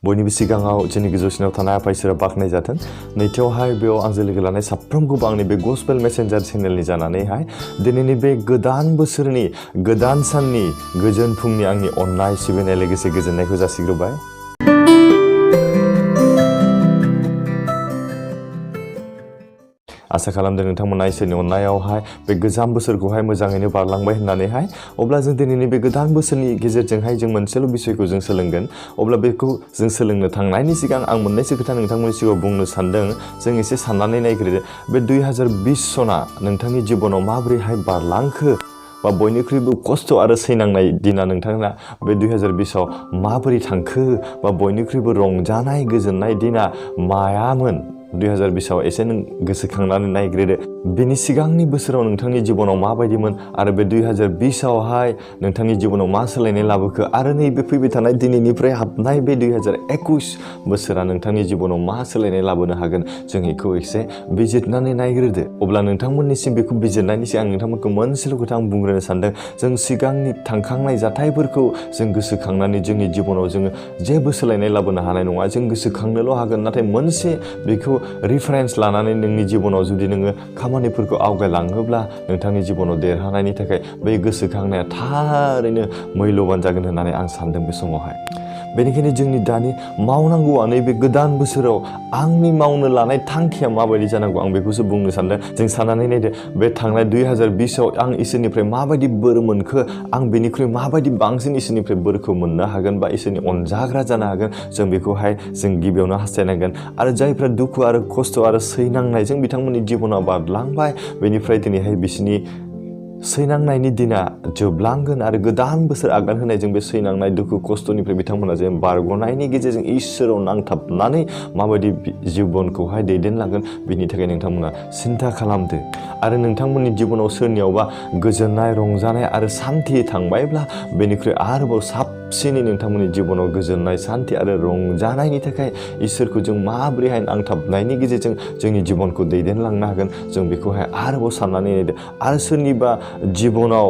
बयनिबो सिगाङाव जोंनि गोजौसिनाव थानाय आफा इसोरा बाख्नाय जाथों। नैथियावहाय बेयाव आंजों लोगो लानाय साफ्रोमखौबो आंनि बे गस्पेल मेसेन्जार चेनेलनि जानानैहाय दिनैनि बे गोदान बोसोरनि गोदान साननि गोजोन फुंनि आंनि अननाय सिबिनाय लोगोसे गोजोननायखौ जासिग्रोबाय। आसा खालामदों नोंथांमोना इसोरनि अननायावहाय बे गोजाम बोसोरखौहाय मोजाङैनो बारलांबाय होननानैहाय। अब्ला जों दिनैनि बे गोदान बोसोरनि गेजेरजोंहाय जों मोनसेल' बिसयखौ जों सोलोंगोन। अब्ला बेखौ जों सोलोंनो थांनायनि सिगां आं मोननैसो खोथा नोंथांमोननि सिगाङाव बुंनो सानदों। जों एसे साननानै नायग्रोदो बे 2020 सना नोंथांनि जिबनाव माबोरैहाय बारलांखो बा बयनिख्रुइबो खस्थ' आरो सैनांनाय दिना नोंथांना बे 2020 आव माबोरै थांखो बा बयनिख्रुइबो रंजानाय गोजोननाय दिना मायामोन 2020 आव एसे नों गोसोखांनानै नायग्रोदो। बेनि सिगांनि बोसोराव नोंथांनि जिबनाव माबायदिमोन आरो बे 2020 आवहाय नोंथांनि जिबनाव मा सोलायनाय लाबोखो आरो नैबे फैबाय थानाय दिनैनिफ्राय हाबनाय बे 2021 बोसोरा नोंथांनि जिबनाव मा सोलायनाय लाबोनो हागोन जों बेखौ एसे बिजिरनानै नायग्रोदो। अब्ला नोंथांमोननिसिम बेखौ बिजिरनायनि सिगां आं नोंथांमोनखौ मोनसेल' खोथा आं बुंग्रोनो सानदों। जों सिगांनि थांखांनाय जाथायफोरखौ जों गोसोखांनानै जोंनि जिबनाव जोङो जेबो सोलायनाय लाबोनो हानाय नङा। जों गोसोखांनोल' हागोन, नाथाय मोनसे बेखौ रिफारेन्स लानानै नोंनि जिबनाव जुदि नोङो खामानिफोरखौ आवगायलाङोब्ला नोंथांनि जिबनाव देरहानायनि थाखाय बै गोसोखांनाया थारैनो मैल'बान जागोन होननानै आं सानदों बे समावहाय। बेनिखायनो जोंनि दानि मावनांगौआ नैबे गोदान बोसोराव आंनि मावनो लानाय थांखिया माबायदि जानांगौ आं बेखौसो बुंनो सानदों। जों साननानै नायदो बे थांनाय 2020 आव आं इसोरनिफ्राय माबायदि बोर मोनखो, आं बेनिख्रुइ माबायदि बांसिन इसोरनिफ्राय बोरखौ मोननो हागोन बा इसोरनि अनजाग्रा जानो हागोन जों बेखौहाय जों गिबियावनो हास्थायनांगोन। आरो जायफ्रा दुखु आरो खस्थ' आरो सैनांनायजों बिथांमोननि जिबनाव बारलांबाय बेनिफ्राय दिनैहाय बिसिनि सैनांनायनि दिना जोबलांगोन आरो गोदान बोसोर आगान होनायजों बे सैनांनाय दुखु खस्थ'निफ्राय बिथांमोना जे बारग'नायनि गेजेरजों इसोराव नांथाबनानै माबायदि जिबनखौहाय दैदेनलांगोन बिनि थाखाय नोंथांमोना सिन्था खालामदो। आरो नोंथांमोननि जिबनाव सोरनियावबा गोजोननाय रंजानाय आरो सान्थि थांबायब्ला बेनिख्रुइ आरोबाव साबसिनै नोंथांमोननि जिबनाव गोजोननाय सान्थि आरो रंजानायनि थाखाय इसोरखौ जों माबोरैहाय नांथाबनायनि गेजेरजों जोंनि जिबनखौ दैदेनलांनो हागोन जों बेखौहाय आरोबाव साननानै नायदो। आरो सोरनिबा जिबनाव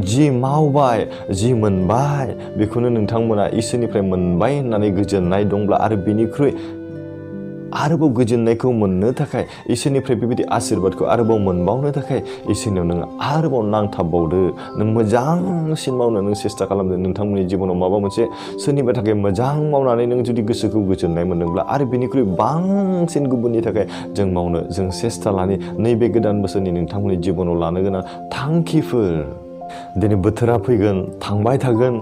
जि मावबाय जि मोनबाय बेखौनो नोंथांमोना इसोरनिफ्राय मोनबाय होननानै गोजोननाय दंब्ला आरो बेनिख्रुइ आरोबाव गोजोननायखौ मोननो थाखाय इसोरनिफ्राय बेबायदि आशीर्बादखौ आरोबाव मोनबावनो थाखाय इसोरनियाव नोङो आरोबाव नांथाबबावदो। नों मोजांसिन मावनो नों सेस्था खालामदो। नोंथांमोननि जिबनाव माबा मोनसे सोरनिबा थाखाय मोजां मावनानै नों जुदि गोसोखौ गोजोननाय मोनदोंब्ला आरो बेनिख्रुइ बांसिन गुबुननि थाखाय जों मावनो जों सेस्था लानि नैबे गोदान बोसोरनि नोंथांमोननि जिबनाव लानो गोनां थांखिफोर। दिनै बोथोरा फैगोन थांबाय थागोन,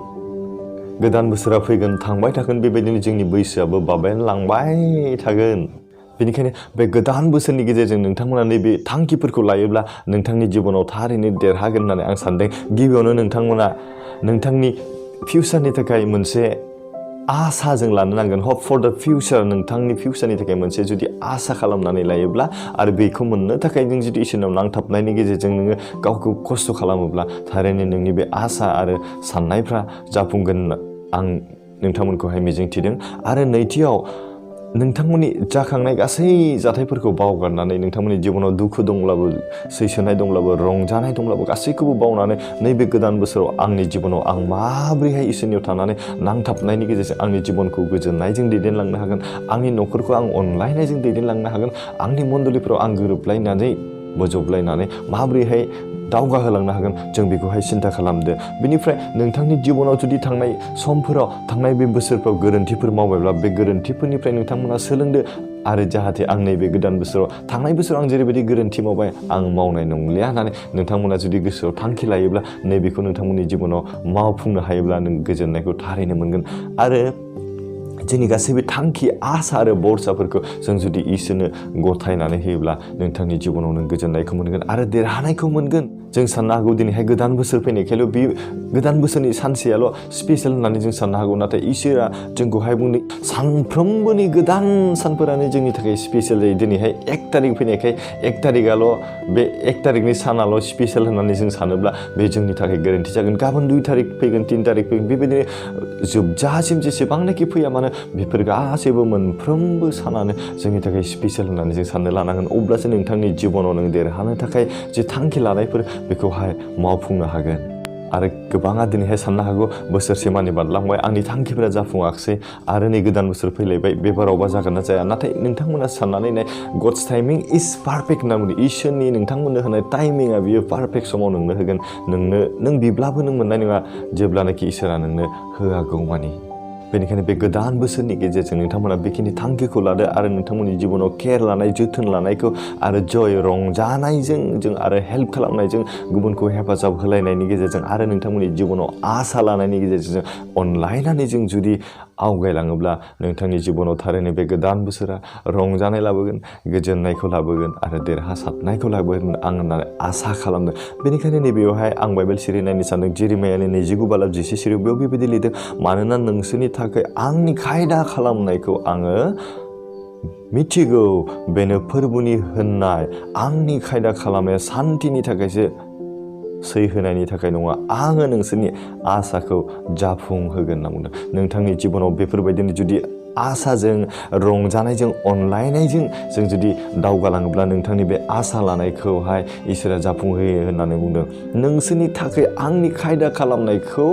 गोदान बोसोरा फैगोन थांबाय थागोन, बेबायदिनो जोंनि बैसोआबो बाबेनलांबाय थागोन। बेनिखायनो बे गोदान बोसोरनि गेजेरजों नोंथांमोना नैबे थांखिफोरखौ लायोब्ला नोंथांनि जिबनाव थारैनो देरहागोन होननानै आं सानदों। गिबियावनो नोंथांमोना नोंथांनि फिउचारनि थाखाय मोनसे आसा जों लानो नांगोन। Hope for the future. नोंथांनि फिउचारनि थाखाय मोनसे जुदि आसा खालामनानै लायोब्ला आरो बेखौ मोननो थाखाय नों जुदि इसोरनाव नांथाबनायनि गेजेरजों नोङो गावखौ खस्थ' खालामोब्ला थारैनो नोंनि बे आसा आरो साननायफ्रा जाफुंगोन आं नोंथांमोनखौहाय मिजिंथिदों। आरो नैथियाव नोंथांमोननि जाखांनाय गासै जाथायफोरखौ बावगारनानै नोंथांमोननि जिबनाव दुखु दंब्लाबो सैसोनाय दंब्लाबो रंजानाय दंब्लाबो गासैखौबो बावनानै नैबे गोदान बोसोराव आंनि जिबनाव आं माबोरैहाय इसोरनियाव थानानै नांथाबनायनि गेजेरजों आंनि जिबनखौ गोजोननायजों दैदेनलांनो हागोन, आंनि न'खरखौ आं अनलायनायजों दैदेनलांनो हागोन, आंनि मण्डलिफोराव आं गोरोबलायनानै बोजबलायनानै माबोरैहाय दावगाहोलांनो हागोन जों बेखौहाय सिन्था खालामदो। बेनिफ्राय नोंथांनि जिबनाव जुदि थांनाय समफोराव थांनाय बे बोसोरफ्राव गोरोन्थिफोर मावबायब्ला बे गोरोन्थिफोरनिफ्राय नोंथांमोना सोलोंदो आरो जाहाथे आं नैबे गोदान बोसोराव थांनाय बोसोराव आं जेरैबायदि गोरोन्थि मावबाय आं मावनाय नंलिया होननानै नोंथांमोना जुदि गोसोआव थांखि लायोब्ला नैबेखौ नोंथांमोननि जिबनाव मावफुंनो हायोब्ला नों गोजोननायखौ थारैनो मोनगोन। आरो जोंनि गासैबो थांखि आसा आरो बरसाफोरखौ जों जुदि इसोरनो गथायनानै होयोब्ला नोंथांनि जिबनाव नों गोजोननायखौ मोनगोन आरो देरहानायखौ मोनगोन। जों साननो हागौ दिनैहाय गोदान बोसोर फैनायखायल' बे गोदान बोसोरनि सानसेयाल' स्पेशल होननानै जों साननो हागौ, नाथाय इसोरा जोंखौहाय बुंदों सानफ्रोमबोनि गोदान सानफोरानो जोंनि थाखाय स्पेशल जायो। दिनैहाय 1 तारिख फैनायखाय 1 तारिखआल' बे 1 तारिखनि सानाल' स्पेशल होननानै जों सानोब्ला बे जोंनि थाखाय गोरोन्थि जागोन। गाबोन 2 तारिख फैगोन, 3 तारिख फैगोन, बेबायदिनो जोबजासिम जेसेबांनाखि फैया मानो बेफोर गासैबो मोनफ्रोमबो सानानो जोंनि थाखाय स्पेशल होननानै जों साननो लानांगोन। अब्लासो नोंथांनि जिबनाव नों देरहानो थाखाय जे थांखि लानायफोर बेखौहाय मावफुंनो हागोन। आरो गोबाङा दिनैहाय साननो हागौ बोसोरसे मानि बारलांबाय आंनि थांखिफोरा जाफुङाखसै आरो नै गोदान बोसोर फैलायबाय बे बारावबा जागोन ना जाया नाथाय नोंथांमोना साननानै नाय गड्स टाइमिं इज पारफेक्ट होनना बुङो इसोरनि नोंथांमोननो होनाय टाइमिंआ बियो पारफेक्ट समाव नोंनो होगोन नों बिब्लाबो नों मोननाय नङा जेब्लानाखि इसोरा नोंनो होआगौ मानि बेनिखायनो बे गोदान बोसोरनि गेजेरजों नोंथांमोना बेखिनि थांखिखौ लादो आरो नोंथांमोननि जिबनाव केयार लानाय जोथोन लानायखौ आरो जय रंजानायजों जों आरो हेल्प खालामनायजों गुबुनखौ हेफाजाब होलायनायनि गेजेरजों आरो नोंथांमोननि जिबनाव आसा लानायनि गेजेरजों अनलायनानै जों जुदि आवगायलाङोब्ला नोंथांनि जिबनाव थारैनो बे गोदान बोसोरा रंजानाय लाबोगोन गोजोननायखौ लाबोगोन आरो देरहासारनायखौ लाबोगोन आं होननानै आसा खालामदों बेनिखायनो नैबेयावहाय आं बाइबेल सिरि नायनो सानदों जेरेमायानि 29:10 सिरियाव बेयाव बेबायदि लिरदों मानोना नोंसोरनि थाखाय आंनि खायदा खालामनायखौ आङो मिथिगौ बेनो फोरबोनि होननाय आंनि खायदा खालामनाया सान्थिनि थाखायसो सै होनायनि थाखाय नङा आङो नोंसोरनि आसाखौ जाफुंहोगोन होनना बुंदों नोंथांनि जिबनाव बेफोरबायदिनो जुदि आसाजों रंजानायजों अनलायनायजों जों जुदि दावगालाङोब्ला नोंथांनि बे आसा लानायखौहाय इसोरा जाफुंहोयो होननानै बुंदों नोंसोरनि थाखाय आंनि खायदा खालामनायखौ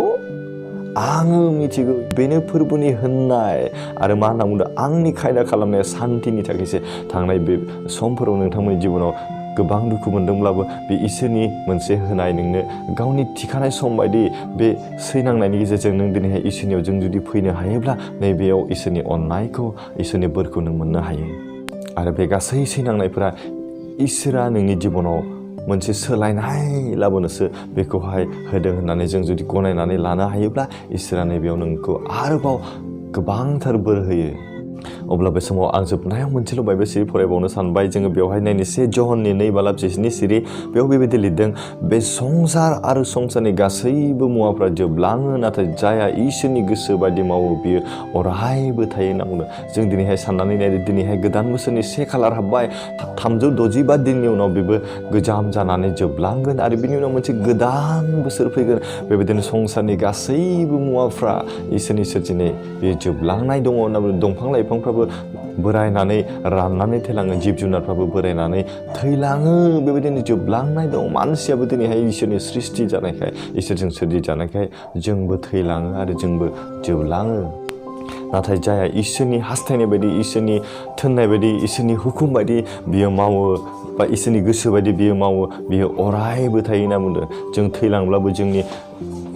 आङो मिथिगौ बेनो फोरबोनि होननाय आरो मा होनना बुंदों आंनि खायदा खालामनाया सान्थिनि थाखायसो थांनाय बे समफोराव नोंथांमोननि जिबनाव गोबां दुखु मोनदोंब्लाबो बे इसोरनि मोनसे होनाय नोंनो गावनि थिखानाय सम बायदि बे सैनांनायनि गेजेरजों नों दिनैहाय इसोरनियाव जों जुदि फैनो हायोब्ला नैबेयाव इसोरनि अननायखौ इसोरनि बोरखौ नों मोननो हायो आरो बे गासै सैनांनायफोरा इसोरा नोंनि जिबनाव मोनसे सोलायनाय लाबोनोसो बेखौहाय होदों होननानै जों जुदि गनायनानै लानो हायोब्ला इसोरा नैबेयाव नोंखौ आरोबाव गोबांथार बोर होयो अब्ला बे समाव आं जोबनायाव मोनसेल' बाइबेल सिरि फरायबावनो सानबाय जोङो बेवहाय नायनो 1 ज'हननि 2:10 सिरि बेयाव बेबायदि लिरदों बे संसार आरो संसारनि गासैबो मुवाफ्रा जोबलाङो नाथाय जायहा इसोरनि गोसो बायदि मावो बियो अरायबो थायो होनना बुंदों जों दिनैहाय साननानै नायदो दिनैहाय गोदान बोसोरनि 1 खालार हाबबाय 365 दिननि उनाव बेबो गोजाम जानानै जोबलांगोन आरो बिनि उनाव मोनसे गोदान बोसोर फैगोन बेबायदिनो संसारनि गासैबो मुवाफ्रा इसोरनि सोरजिनाय बेयो जोबलांनाय दङ होनना बुंदों दंफां लाइफांफ्राबो बोरायनानै राननानै थैलाङो जिब जुनारफ्राबो बोरायनानै थैलाङो बेबायदिनो जोबलांनाय दं मानसियाबो दिनैहाय इसोरनि सृष्टि जानायखाय इसोरजों सोरजि जानायखाय जोंबो थैलाङो आरो जोंबो जोबलाङो नाथाय जायहा इसोरनि हास्थायनाय बायदि इसोरनि थोननाय बायदि इसोरनि हुकुम बायदि बियो मावो बा इसोरनि गोसो बायदि बियो मावो बियो अरायबो थायो होनना बुंदों जों थैलांब्लाबो जोंनि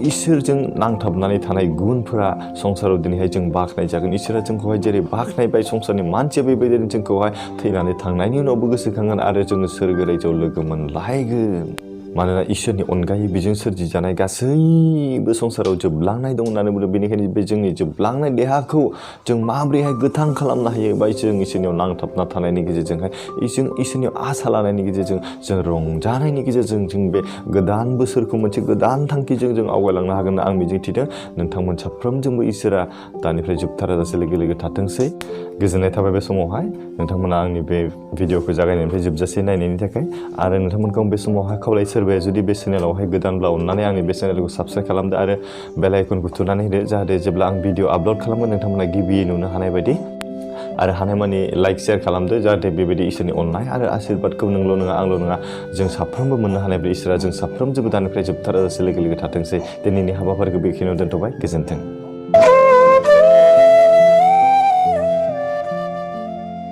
इसोरजों नांथाबनानै थानाय गुनफोरा संसाराव दिनैहाय जों बाख्नाय जागोन इसोरा जोंखौहाय जेरै बाख्नायबाय संसारनि मानसिया बेबायदिनो जोंखौहाय थैनानै थांनायनि उनावबो गोसोखांगोन आरो जोङो सोरगो रायजोआव लोगो मोनलायगोन मानोना इसोरनि अनगायै बेजों सोरजिजानाय गासैबो संसाराव जोबलांनाय दं होननानै बुंदों बेनिखायनो बे जोंनि जोबलांनाय देहाखौ जों माबोरैहाय गोथां खालामनो हायो बा जों इसोरनियाव नांथाबना थानायनि गेजेरजोंहाय जों इसोरनियाव आसा लानायनि गेजेरजों जों रंजानायनि गेजेरजों जों बे गोदान बोसोरखौ मोनसे गोदान थांखिजों जों आवगायलांनो हागोन होनना आं मिजिंथिदों नोंथांमोन साफ्रोमजोंबो इसोरा दानिफ्राय जोबथाराजासे लोगो लोगो थाथोंसै गोजोननाय थाबाय बे समावहाय नोंथांमोना आंनि बे भिडिअखौ जागायनायनिफ्राय जोबजासे नायनायनि थाखाय आरो नोंथांमोनखौ बे समावहाय खावलाय सोरबाया जुदि बे चेनेलावहाय गोदानब्ला अननानै आंनि बे चेनेलखौ साबस्क्राइब खालामदो आरो बेल आइकनखौ थुनानै होदो जाहाथे जेब्ला आं भिडिअ आपल'ड खालामगोन नोंथांमोना गिबियै नुनो हानाय बायदि आरो हानायमानि लाइक शेयार खालामदो जाहाथे बेबायदि इसोरनि अननाय आरो आशीर्बादखौ नोंल' नङा आंल' नङा जों साफ्रोमबो मोननो हानाय बायदि इसोरा जों साफ्रोमजोंबो दानिफ्राय जोबथाराजासे लोगो लोगो थाथोंसै दिनैनि हाबाफारिखौ बेखिनियाव दोनथ'बाय गोजोन्थों